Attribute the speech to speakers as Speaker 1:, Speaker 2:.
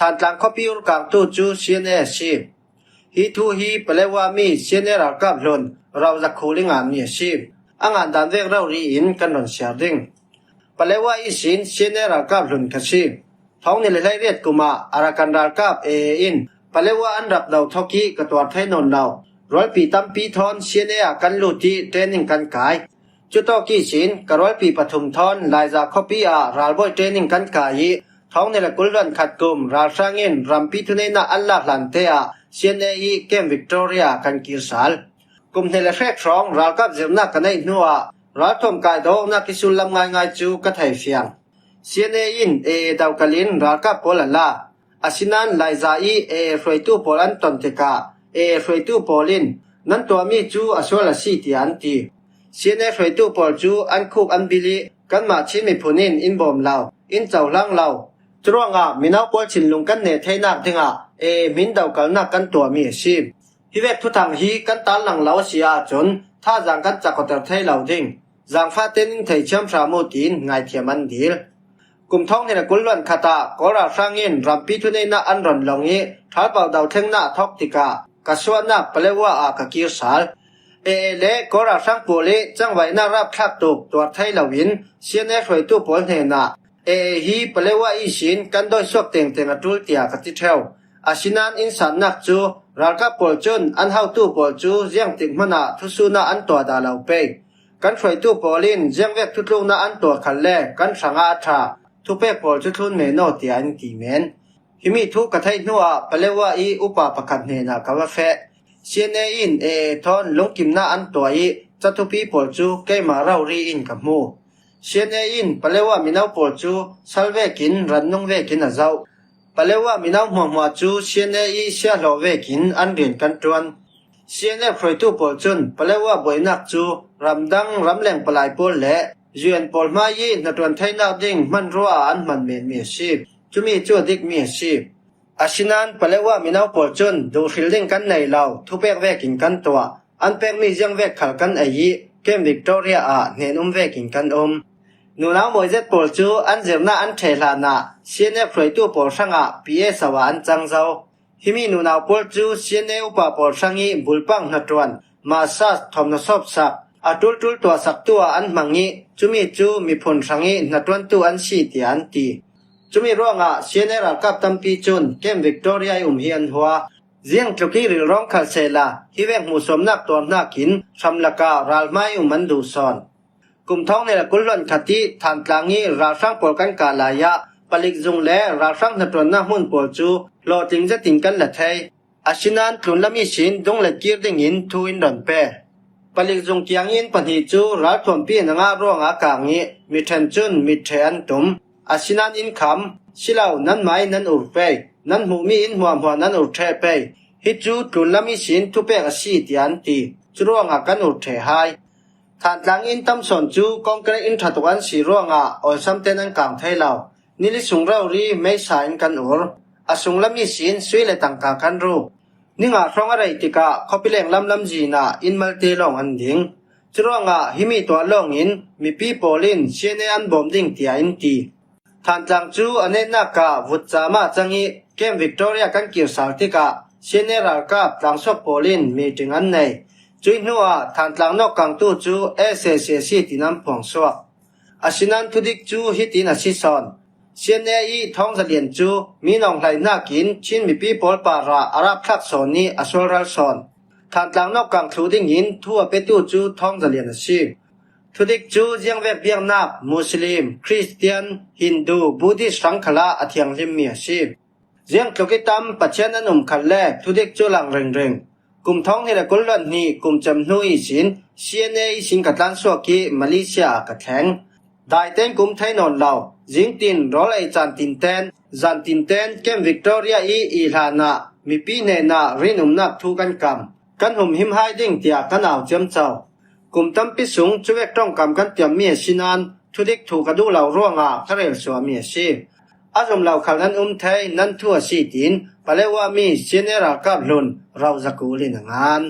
Speaker 1: Thantlang khuapi urkangtu cu CNA a si. Hi thu hi Palewa mi CNA ralkap hlun Rozakhu Lingan mi a si. A ngandan vek rori in kan ron siar ding. Palewa isin CNA ralkap hlun ka si. Thong ni le 18 kum ah Arakan ralkap AA in Palewa an rak do thok i ka tuar thai nawn lo. Rualpi tampi thawn CNA ah kan lut i training kan kai. Cutawk sin ka rualpi pathum thawn Laiza khuapi ah ralbawi training kan kai i thong ni le 21 kum ralhrang in rampi thuneinak an lak hlan te ah CNA i Camp Victoria kan kir sal. Kum hnih le hrek hrawng ralkap zirnak ka neih hnu ah ralthuam kai dawhnak i sullam ngaingai cu ka thei fiang. CNA in AA dokal in ralkap pawl an la. Asinain Laiza i AA hruaitu pawl an ton tikah AA hruaitu pawl in nan tuahmi cu a sual a si tiah an ti. CNA hruaitu pawl cu an khuk an bil i kanmah Chin miphun in in bawm lo, in cohlang lo. Curuangah mino pawl thinlung kan neh theinak dingah AA min dokalnak kan tuahmi a si. Hi vek thuthang hi kan tarlang lo a si ahcun thazaang kan cakawter thai lo ding. Zaangfah tein in theithiam hram u tiin ngaithiam an dil. Kum 2021 ah Kawl ralhrang in rampi thuneinak an ron long i ṭhalpau dothlennak a thawk tikah ka suahnak Palewa ah ka kir sal. AA le Kawl ralhrang pawl i cangvaihnak rapthlak tuk tuar thai loin CNA hruaitu pawl hnenah AA hi Palewa ihsin kan dawisuak tengteng a ṭul tiah ka ti ṭheo. Asinain inn sannak cu ralkap pawl cun an haotu pawl cu ziangtik hmanh ah thusunak an tuah dah lo pei. Kan hruaitu pawl in ziangvek thutluknak an tuah khal le kan hrangah a ṭha, thupek pawl cu thlun men aw tiah an ti men. Himi thu ka theih hnuah Palewa i upa pakhat hnenah ka va feh. CNA in AA thawn lungkimnak an tuah i cathupi pawl cu keimah rori in ka hmu. CNA in Palewa mino pawl cu sal vekin rannung vekin a zoh. Palewa mino hmuahhmuah cu CNA i siahlawh vekin an rian kan ṭuan. CNF hruaitu pawl cun Palewa buainak cu ramdang ramleng palai pawl le UN pawl hmai i hnaṭuan theinak ding hmanrua ah an hman menmi a si. Cumi cu a dikmi a si. Asinain Palewa mino pawl cun duhhril ding kan nei lo, thupek vekin kan tuah. An pekmi ziangvek khal kan ei i Camp Victoria ah hnen-um vekin kan um. Nunau mawizet pawl cu an zirnak an ṭhe hlan ah CNF hruaitu pawl hrangah PA so ah an cang zau. Himi nunau pawl cu CNA upa pawl hrang i bulpang hnaṭuan, massage thawmhnaw sawpsak, a ṭulṭul tuahsaktu ah an hmang i cumi cu miphun hrang i hnaṭuantu an si tiah an ti. Cumi ruangah CNA ralkap tampi cun Camp Victoria i um hi an hua. Ziang tluk i rilrawng khal sehla hi vek hmuhsuamnak tuar nakin hramlak ah ralhmai um an duh sawn. Kum 2021 i Thantlang i ralhrang pawl kan kah lai ah palik zung le ralhrang hnaṭuannak hmun pawl cu hlawhtling zetin kan la thei. Asinain tlunlami sin dung le kir dingin thu in ron pe. Palik zung tiang in pahnih cu ralthuampi an ngah ruangah a kang i miṭhen cun mitṭhe an tum. Asinain inn kham, silo nanmah in nan ur pei, nan hmuhmi inn hmuahhmuah nan ur ṭheh pei. Hi cu tlunlami sin thupek a si tiah an ti. Curuangah kan ur ṭheh hai. Thantlang inn tamsawn cu concrete inn ṭha tuk an si ruangah awlsam tein an kang thai lo. Nili sung rori meisa in kan ur. A sunglami sin sui le tangka kan ruk. Ninga hrawng a rei tikah khuapi leng lam lamzin ah inn malte lawng an ding. Curuangah himi tuah lawngin mipi pawl in CNA an bawm ding tiah in ti. Thantlang cu a nehnak ah vutcaam ah cang i Camp Victoria kan kir sal tikah CNA ralkap tlangsuak pawl in meeting an nei. Cui hnu ah Thantlang nawkangtu cu SACC tin an phuang suak. Asinain thudik cu hitin a si sawn. CNA i Thawng Za Lian cu mi nawnghlai nakin Chin mipi pawl par ah a rapthlak sawn i a sualral sawn. Thantlang nawkang thlu dingin thu a petu cu Thawng Za Lian a si. Thudik cu ziangvek biaknak Muslim, Christian, Hindu, Buddhist hrang khal ah a thianghlimmi a si. Ziangtluk i tam Pathian an um khal le thudik cu lang ringring. Kum 2022 kum cem hnu i sin CNA i sin ka tlan suak i Malaysia ah ka thleng. Dai tein kum thei nawn lo, zingtin rawl ei caan tinten, zan tinten Camp Victoria i i hlan ah mipi hnen ah rinumnak thu kan kam. Kan humhim hai ding tiah kan au ciamco. Kum tampi sung cuvek ṭawngkam kan tiammi a si nain thudik thu ka duh lo ruangah ka rel suahmi a si. A zum lo khal nan um thei, nan thu a si tiin Palewa mi CNA ralkap hlun Roza Kul in a ngan.